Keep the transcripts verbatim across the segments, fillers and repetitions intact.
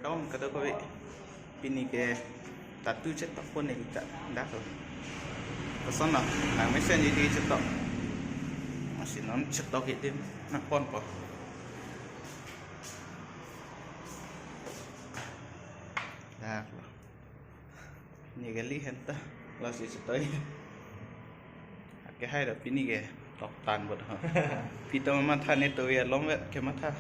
Om kadokave pini ke tattoo chetok pon ne kita dak lo. Koson lo, nang mesen jadi chetok. Masi non chetok idim nang ponpo. Dak lo. Ni kali henta lasi chetok. Ake hai da pini ke tok tan bot ha. Pito matha ne to ya long ve ke matha.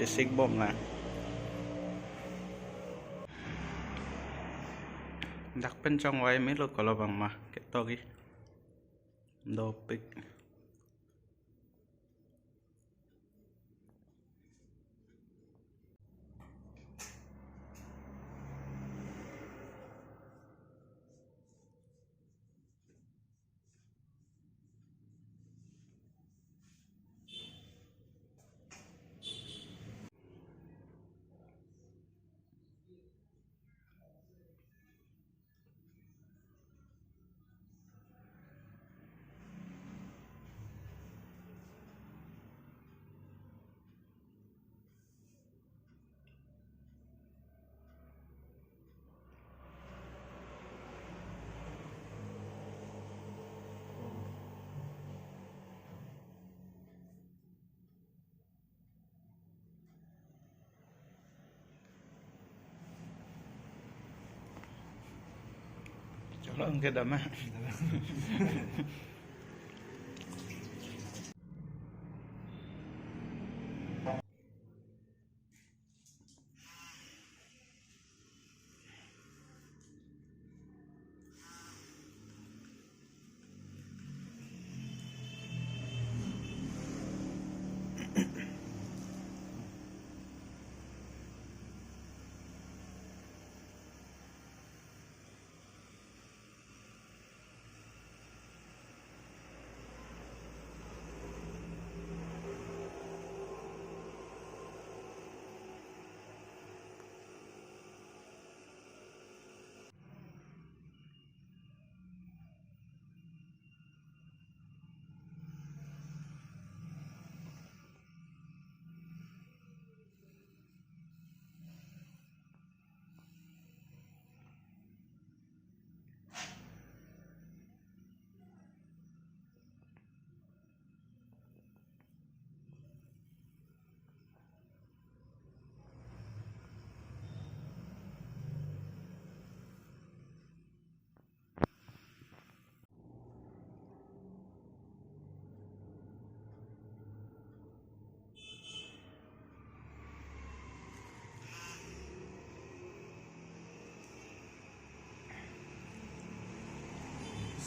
Chesik bom na. Dak pen chongvai melo kolo bang ma ketok i. Dopik. Cholo, ang kedama.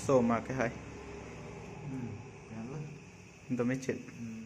So ma ke hai. Hmm, ya lah. Domicit. Hmm.